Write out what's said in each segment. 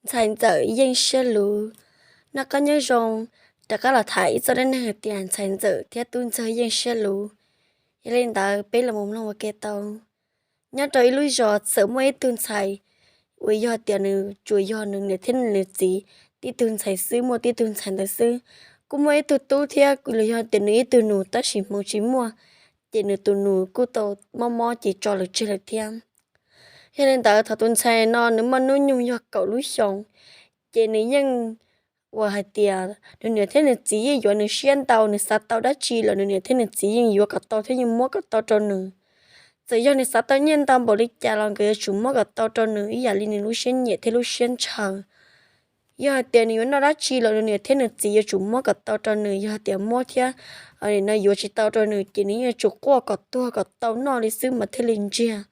ntxhais ntxawm yeej siab luv. Noj qab nyob zoo, rov qab los tham ib txoj dab neeg hais tias ntxhais ntxawm thiab tub ntxawg yeej siab luv. Yog li ntawd peb los mus mloog ua ke tau. Nyob rau ib lub zos txawm muaj ib tug ntxhais uas yog tias nws tsuas yog nws niam thiab nws txiv tib tug ntxhais xwb, muaj tib tug ntxhais ntawd xwb. Kuj muaj ib tug tub thiab los yog tias nws ib tug nus, tab sis hmoov tsis muaj, ces nws tus nus kuj tau mob mob ces tso lawv tseg lawm thiab. Yog li ntawd thaum tus ntxhais no nws muaj hnub nyoog yog kaum lub xyoos, ces nws yeej uas hais tias nws niam thiab nws txiv yeej yuav nws siab ntau, nws xav tau dab tsi los nws niam thiab nws txiv yeej yuav kom tau thiab yeej muab kom tau rau nws. Txawm yog nws xav tau nyiaj ntau npaum li cas los nkawd yuav tsum muab kom tau rau nws ib yam li nws lub siab nyiam thiab lub siab ntshaw. Yog hais tias nws yuav noj dab tsi los nws niam thiab nws txiv yuav tsum muab kom tau rau nws, yog hais tias muab thiab no yuav tsis tau rau nws ces nws yeej yuav tsum quaj kom tuag kom tau noj li xwb mas thiaj li ntsiag.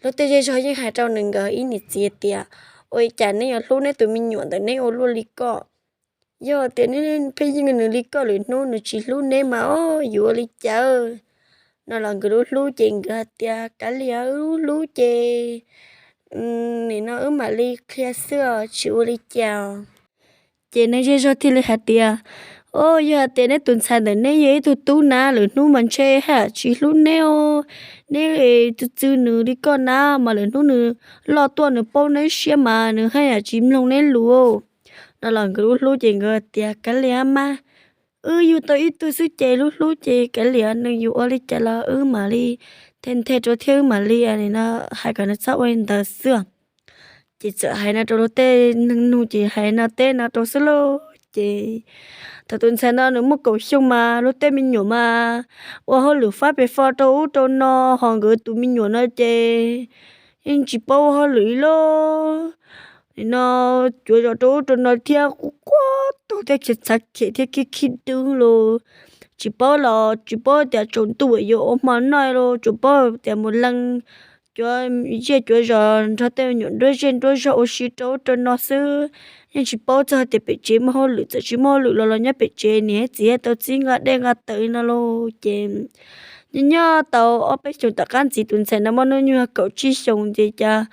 Luag tej zej zog yeej hais rau nws nkawd ib niam txiv tias, ua li cas neb yuav hlub neb tus me nyuam ntawm neb ua luaj li ko? Yog tias neb pheej yeej nws li ko lwm hnub nws tsis hlub neb mas o, yuav ua li cas? No los nkawd lub hlub ces nkawd hais tias kav liam, wb lub hlub ces nim no wb mam li qhia xwb os, tsis ua li cas. Ces neeg zej zog thiaj li hais tias, o, yog hais tias neb tus ntxhais ntawm neb yog ib tug tub na, lwm hnub mas ntshe haj yam tsis hlub neb os. Neb txw txw nws li ko na mas lwm hnub nws loj tuaj nws paub neb siab mas nws haj yam tsis mloog neb lus. No los nkawd lub hlub ces nkawd tias kav liam mas, wb yug tau ib tug xwb ces lub hlub ces kav liam nws yuav ua li cas los wb mam li nthe nthe rau thiab wb mam li no hais kom nws txhob ua li ntawd xwb. Ces txawm hais no rau luag tej neeg nug ces hais no teb no rau xwb lauj. Ces thaum tus ntxhais no nws muaj kaum xyoo mas luag tej me nyuam mas ua hauj lwm fab pem fo rau ub rau no, ho nkawd tus me nyuam no ces yeej tsis paub ua hauj lwm li lauj. Nim no cuav zos rau ub rau no thiab quaj quaj tuag thiab khiav txhav khem thiab khib khib dub los tsis paub los tsis paub tias tsaus ntuj yuav ua hmo noj los tsuas paub tias mus leej cuav zej cuav zos nrog tej me nyuam nruab zej nruab zog ua si rau ub rau no xwb. Yeej tsis paub txog tias pem tsev muaj hauj lwm, txawm tsis muaj hauj lwm los los nyob pem tsev niam txiv tau txib nqa dej nqa taws li no lauj. Ces nyob nyob tau ob peb xyoos tom qab ntxiv tus ntxhais no muaj hnub nyoog kaum tsib xyoos ces cas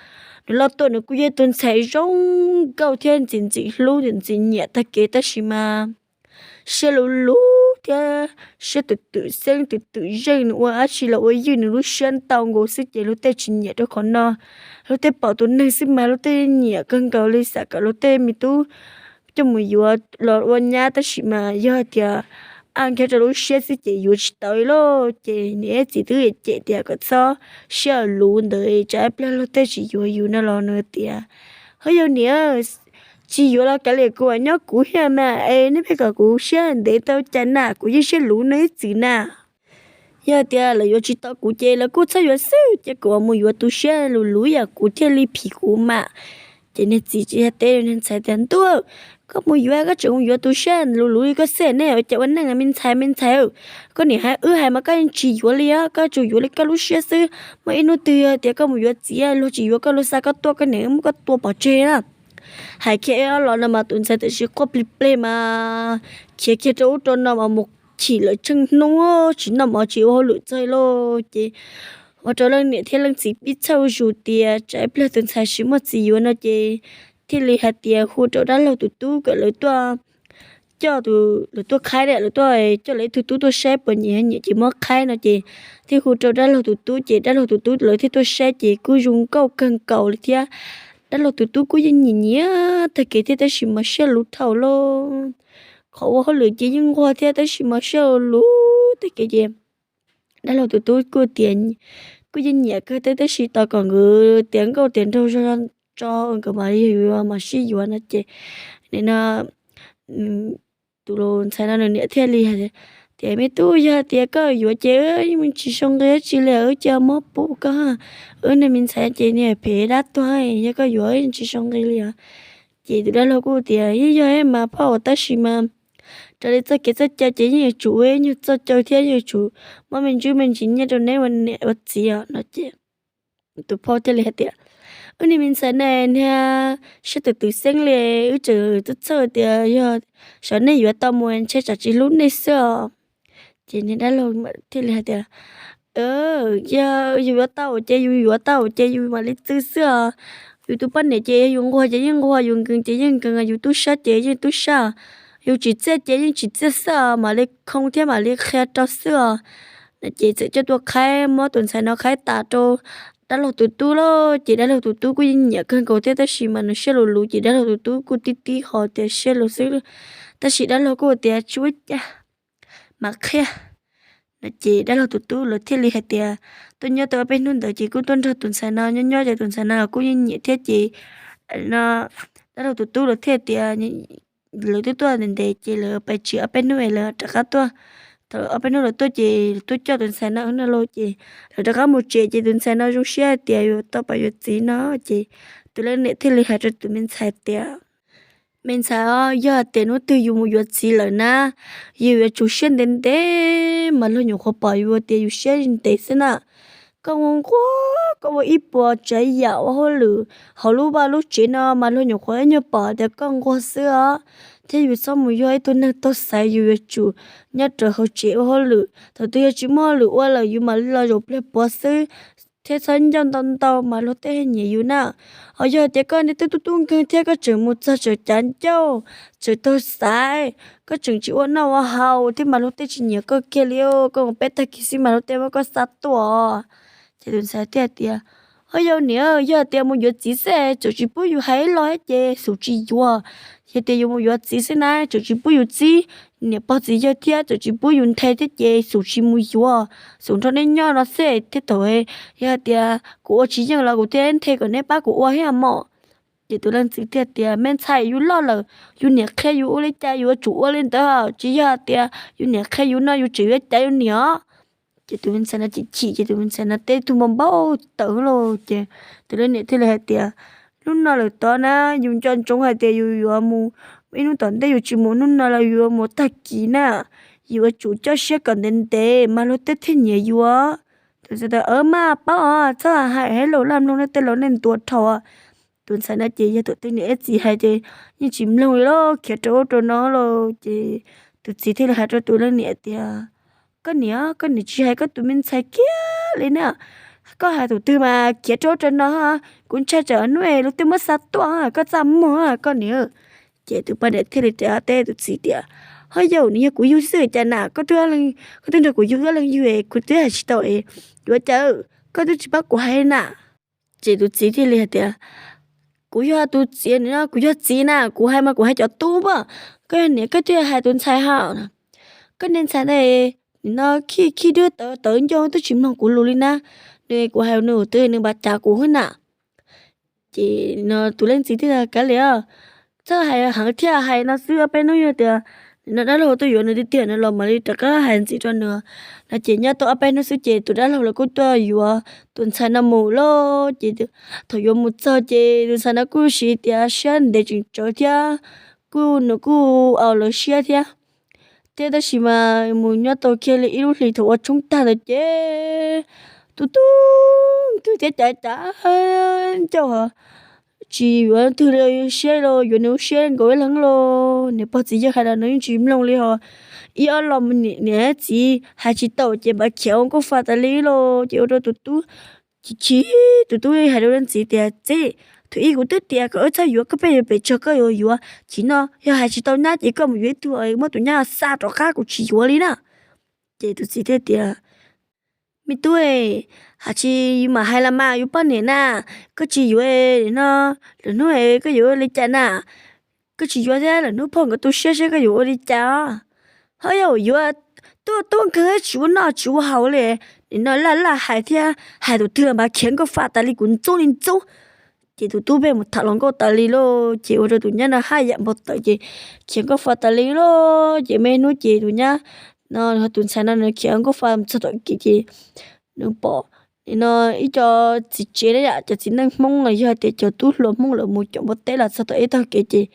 nws loj tuaj nws kuj yog tus ntxhais zoo nkauj thiab ntxim ntxim hlub ntxim nyiam tag kev tab sis mas siab luv luv thiab siab twm twm xeeb twm twm zeej, nws ua dab tsi los ua ywj nws lub siab ntau nkaus xwb ces luag tej tsis nyiam rau qhov no. Luag tej pom tus neeg xwb mas luag tej nyiam kawg nkaus li, xav kom luag tej me tub coj mus yuav los ua nyab tab sis mas yog tias aj kiag rau lub siab xwb ces yuav tsis tau li lauj. Ces niam txiv twb cem tias kom txhob siab luv ntawd tsam ib pliag luag tej tsis yuav yus no los nws tias, hov yog niam, tsis yuav los kav liam kuv nyob kuv thiab mas es nej pheej kom kuv siab ntev tau cas na, kuv yeej siab luv no ib txwm na. Yog tias lawv yuav tsis tau kuv ces lawv kuj txhob yuav xwb, ces kuv mus yuav tus siab luv luv yam kuv thiaj li phim kuv mam. Ces niag txiv tsis teb niag ntxhais tias, ntuj, koj mus yuav koj tseem mus yuav tus siab luv luv li koj xwb ne, ua cas ua neej me ntxhais me ntxhais, koj niam hais wb hais mas koj yeej tsis yuav li os, koj tsuas yuav li koj lub siab xwb. Muaj ib hnub twg yog tias koj mus yuav txiv luag tsis yuav koj, luag xa koj tuaj, koj niam muab koj tua pov tseg na. Hais kiag ib ob los no mas tus ntxhais tam sim quaj plig pleg mas khiav kiag rau ub rau no mas mus chim lawm tsheej hnub tsis noj mov tsis ua hauj lwm txog li lauj. Ces ua rau leej niam thiab leej txiv pib txhawj zus tias tsam ib pliag tus ntxhais tsis muaj txiv yuav no ces thiaj li hais tias hu rau dab laug tus tub kom lawv tuaj coj, lawv tuaj qhaib, lawv tuaj coj lawv ib tug tub tuaj saib puas nyiam, nyiam ces muab qhaib no ces thiaj hu rau dab laug tus tub ces dab laug tus tub lawv thiaj tuaj saib ces kuj zoo nkauj kawg nkaus li thiab. Dab laug tus tub kuj yeej nyiam nyiam tag kev thiab tab sis mas siab luv dhau lawm. Qhov ua hauj lwm ces yeej nquag thiab tab sis mas siab luv tag kev ces dab laug tus tub kuj tias kuj yeej nyiam kawg thiab tab sis tos kom nkawd tiav nkauj tiav nraug zog tso nkawd mam li yuav mam sib yuav no ces nim no tus ntxhais no nws niam thiaj li tias, me tub, yog tias koj yuav ces wb yeej tsis sau nqi dab tsi li, wb cia mob pub koj. Wb niag me ntxhais ces niag phem dab tuag, yog koj yuav yeej tsis sau nqi li os. Ces tus dab laug kuj tias, yeej yog mas phauj, tab sis mas raws li txoj kev txoj cai ces yeej yuav tsum ua ib nyuag txoj cai thiab yuav tsum muab me ntsis me ntsis nyiaj rau neb ua niam ua txiv os no ces tus phauj thiaj li hais tias, wb niag me ntxhais ne niag siab twm twm xeeb li, wb tseem txhawj txhawj tias yog xyov nej yuav tau mus ntshe tsam tsis hlub nej xwb os. Ces niag dab laug thiaj li hais tias, yog yus yuav tau ces yus yuav tau ces yus mam li txwv xwb os. Yus tus poj niam ces yog yus nquag ces yeej nquag, yus nkees ces yeej nkees, yus tub sab ces yeej tub sab, yus tsim txiaj ces yeej tsim txiaj xwb os, mam li khoo thiab mam li qhia rau xwb os. No ces txawm coj tuaj qhaib, muab tus ntxhais no qhaib tas rau dab laug tus tub lawm. Ces dab laug tus tub kuj yeej nyiam kawg nkaus thiab, tab sis mas nws siab luv luv ces dab laug tus tub kuj tib tib ho tias siab luv xwb, tab sis dab laug kuj tias tsis ua cas, mam qhia. No ces dab laug tus tub lawv thiaj li hais tias tuaj nyob tau ob peb hnub ntawd ces kuj tuaj nrog tus ntxhais no nyob nyob ces tus ntxhais no kuj yeej nyiam thiab ces no dab laug tus tub lawv thiaj tias lawv twb tuaj ntev ntev ces lawv pais tsis ob peb hnub es lawv rov qab tuaj. Thaum ob peb hnub lawv tuaj ces lawv tuaj coj tus ntxhais no no los ces lawv rov qab mus tsev ces tus ntxhais no zoo siab hais tias yuav tau pom yuav txiv no ces tus leej niam thiaj li hais rau tus me ntxhais tias me ntxhais os, yog tias hnub twg yus mus yuav txiv lawm na, yus yuav tsum siab ntev ntev mas luag nyuam qhuav pom yus tias yus siab ntev xwb na. Koj nquag nquag, koj ua ib puas tsav yam ua hauj lwm hauv lub vaj lub tsev no mas luag nyuam qhuav ib nyuag pom tias koj nquag xwb os. Thiab yus txhob mus yog ib tug neeg taug xaiv, yus yuav tsum nyob rau hauv tsev ua hauj lwm. Thaum twg yog tsis muaj hauj lwm ua lawm yus mam li los zaum pliag puav xwb, thiab txhob ncauj ntau ntau mas luag tej nyiam yus na. Ho yog tias koj niag tub tub nkeeg thiab koj tseem mus txog tseem cav ncauj, tseem taug xaiv, koj tseem tsis ua noj ua haus thiab mas luag tej tsis nyiam koj kiag li, koj mus peb tag kis xwb mas luag tej muab koj xa tuaj. Ces tus ntxhais thiaj tias, Ho yog niam, yog tias mus yuav txiv xwb txawm tsis pub yus hais los thiab ces xub tsis yuav. Yog tias yus mus yuav txiv xwb na txawm tsis pub yus txib niam pog txiv yawg thiab txawm tsis pub yus nthe thiab ces xub tsis mus yuav, xub nrog neb nyob no xwb thiab thaum yog tias kuv ua tsis yeej los kuv thiaj nthe kom neb pab kuv ua thiab mog. Ces tus leej txiv thiaj tias, Me ntxhais, yus loj lawm, yus niam qhia yus ua li cas yus yuav tsum ua li ntawd, tsis yog hais tias yus niam qhia yus no yus tseem yuav cav yus niam os. Ces tus me ntxhais no chim chim ces tus me ntxhais no teb tug npau npau taws lauj. Ces tus leej niam thiaj li hais tias, Hnub no lawm tod na, yus nco ntsoov hais tias yus yuav mus ib hnub tom ntej, yus tsis mus hnub no los yus yuav mus tag kis na. Yus yuav tsum coj siab kom ntev ntev mas luag tej thiaj nyiam yus. Tus ntxhais tias, Aws, maj paub os, txhob hais hais lus laj mloog nej tej laus nej ntuas dhau. Tus ntxhais no ces yog tus twg niam txiv hais ces yeej tsis mloog li lauj, khiav rau ub rau no lauj. Ces tus txiv thiaj li hais rau tus leej niam tias, Koj niam, koj niam tsis hais koj tus me ntxhais kiag li na. Koj hais tus twg mas khiav rau ub rau no, kuv ntshai tsam hnub es luag twb muab xa tuaj, koj txaj muag koj niam. Ces tus poj niam thiaj li rov teb tus txiv tias, Ho yog nws yog kuv yug xwb cas na, koj twb, koj twb nrog kuv yug ib leeg yug es kuv twb hais tsis tau es yuav cas, koj twb tsis pab kuv hais na. Ces tus txiv thiaj li hais tias, Kuv yog tus txiv no, kuv yog txiv na, kuv hais mas kuv hais cov tub npaj, koj yog niam koj thiaj hais tus ntxhais hos. Koj niag ntxhais ntawd nim no khib khib dub tawv tawv ncauj twb tsis mloog kuv lus li na, nws kuv hais nws twb nws npav cav kuv hwb na. Ces no tus leej txiv thiaj tias, Kav liam, txhob hais heev thiab, hais no xwb ob peb hnub yog tias nim no dab laug tuaj yuav nws tiag tiag no los mam li rov qab hais ntxiv rau nws. No ces nyob tau ob peb hnub xwb ces tus dab laug lawv kuj tuaj yuav tus ntxhais no mus lauj. Ces thaum yuav mus txog ces tus ntxhais no kuj siv tias siab ntev tseem tsawv thiab, kuj nws kuj au lawv siab thiab. Thiab tab sis mas mus nyob tau kiag li ib lub hlis thaum ua tshoob tag ntawd ces tus tub nkeeg thiab cav cav ncauj tsis yuav twg li siab los yuav nws lub siab nkaus ib leeg lauj. Niam pog txiv yawg hais los nws yeej tsis mloog li hos. Ib ob lo niam txiv hais tsis tau ces npaj khiav ua nkauj fa tas li lauj. Ces ua rau tus tub chim chim, tus tub hais rau leej txiv tias, Txiv, thaum ub kuv twb tias kom wb txhob yuav koj peb yuav pes tsawg koj yuav yuav, tsis no yog hais tsis tau nyab ces koj mus yuav ib tug muab tus nyab xa rov qab, kuv tsis yuav li na. Ces tus txiv thiaj tias, Me tub, hais tsis yuav mam hais los mas, yus poj niam na, koj tsis yuav no, lwm hnub koj yuav ua li cas na? Koj tsis yuav thiab lwm hnub phauj nkawd tu siab seb koj yuav ua li cas os. Ho yog yuav, tub tub nkeeg tsis ua noj tsis ua haus li, nim no laj laj hais thiab hais tus twg los mas khiav nkauj fa tas li kuv ntxub li ntxub. Ces tus tub pheej mus tham hluas nkauj tas li lauj, ces ua rau tus nyab no haj yam npau taws ces khiav nkauj fa tas li lauj. Ces me hnub ces tus nyab no, tus ntxhais no nws khiav nkauj fa mus txog tom kev ces nws pom nim no ib co txiv tsev na yom, cov txiv neej Hmoob los yog tias cov tub hluas Hmoob lawv mus caum npua teb los txog tom ib tog kev ces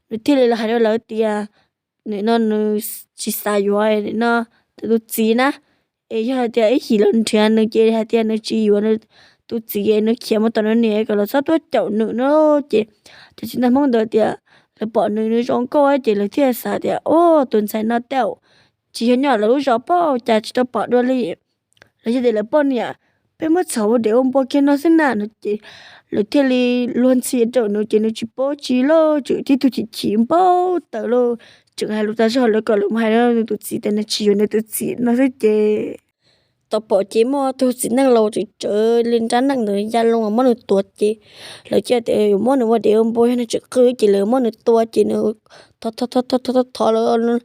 nws thiaj li los hais rau lawv tias nim no nws tsis xav yuav nim no tus txiv na, es yog hais tias ib yim lawv nrhiav nws ces hais tias nws tsis yuav tus txiv, nws khiav mus tom nws niam kom lawv txhob tuaj caum nws no. Ces cov txiv neej Hmoob ntawd tias lawv pom nws nws zoo nkauj ces lawv thiaj xav tias, Au, tus ntxhais no tej zaum tsis yog nyob lawv lub zos pob, cas tsis tau pom dua li. Los yog tias lawv poj niam peb muab txhom ua dev ua npua kiag no xwb na no ces lawv thiaj li luag ntxhi rau nws ces nws tsis paub tsi lauj, tseem tib tug chim chim npau taws lauj, tseem hais lus tas zog lawv kom lawv mus hais rau nws tus txiv tias nws tsis yuav nws tus txiv no xwb ces tau pom ces muaj tug txiv neej laus tseem tsawv li nrab neej ntawd ya loo muab nws tua ces lawv thiaj tias yuav muab nws ua dev ua npua, yog nws tseem qw ces lawv muab nws tua ces nws thov thov thov lawv,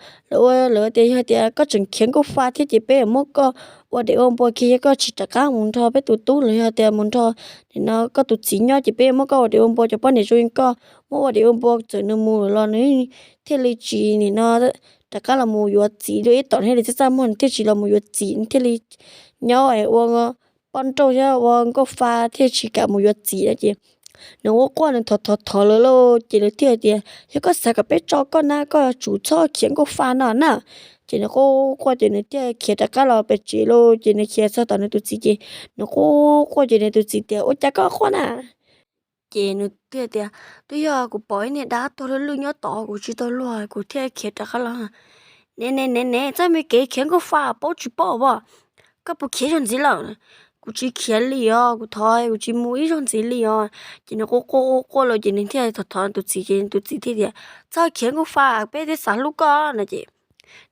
lawv tias yog tias koj tseem khiav nkauj fa thiab ces peb yuav muab koj ua dev ua npua kiag, yog koj tsis rov qab mus nrog peb tus tub los yog tias mus nrog nim no koj tus txiv nyob ces peb yuav muab koj ua dev ua npua, cov poj niam zoo li koj muab ua dev ua npua txawm nws mus los nws thiaj li tsis nim no rov qab los mus yuav txiv dua ib tom, thiaj li txaj txaj muag nws thiaj tsis los mus yuav txiv, nws thiaj li nyob ua poj nrauj thiab ua nkauj fa thiaj tsis kam mus yuav txiv no ces nws quaj quaj nws thov thov thov lawv lauj ces lawv thiaj tias yog koj xav kom peb tso koj na koj yuav tsum txhob khiav nkauj fa no na. Ces nws quaj quaj ces nws thiaj khiav rov qab los pem tsev lauj, ces nws khiav txog tom nws tus txiv ces nws quaj quaj ces nws tus txiv tias ua cas koj quaj na? Ces nws thiaj tias twb yog kuv pom ib niag dab tuag lwj lwj nyob tod kuv tsis tau luag kuv thiaj khiav rov qab los. Ne ne ne ne, txoj me kev khiav nkauj fa paub tsis paub as, koj puas khiav ib zaug ntxiv lawm? Kuv tsis khiav li os, kuv thov kuv tsis mus ib zaug ntxiv li os. Ces nws quaj quaj quaj quaj lauj ces nws thiaj thov thov tus txiv ces tus txiv thiaj tias txhob khiav nkauj fa, peb thiaj xav hlub koj no ces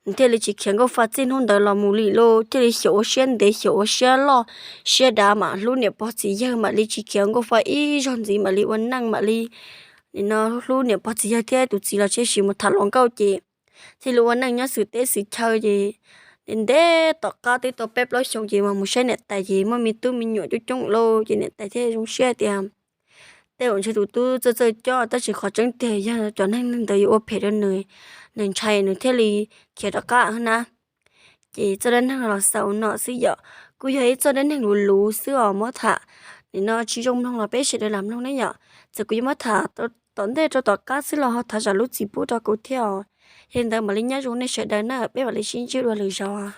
nws thiaj li tsis khiav nkauj fa txij hnub ntawd los mus li lauj, thiaj li xyaum ua siab ntev xyaum ua siab loj siab dav mam hlub niam pog txiv yawg, mam li tsis khiav nkauj fa ib zaug ntxiv, mam li ua neej mam li nim no hlub niam pog txiv yawg thiab tus txiv los tsheb siv mus tham hluas nkauj ces thiaj li ua neej nyob xws teb xws chaw ces ntev tom qab twb tau peb plaub xyoo ces mas mus saib niam tais ces muaj me tub me nyuam coob coob lauj ces niam tais thiaj zoo siab tias tej zaum ntshe tus tub txawj txawj coj, tab sis qhov tseeb tiag yog cov neeg ntawd yuav ua phem rau nws, nws ntshai nws thiaj li khiav rov qab na. Ces txoj dab neeg los xaus no xwb yom, kuj yog ib txoj dab neeg luv luv xwb os, muab tham nim no tsis zoo mloog los peb sawv daws lam mloog ne yom. Txawm kuv yuav muab tham tom ntej rau tom qab xwb los ho thov zam lub txim pub rau kuv thiab os. Yog li ntawd mam li nyob zoo nej sawv daws na, peb mam li sib ntsib dua lwm zaus.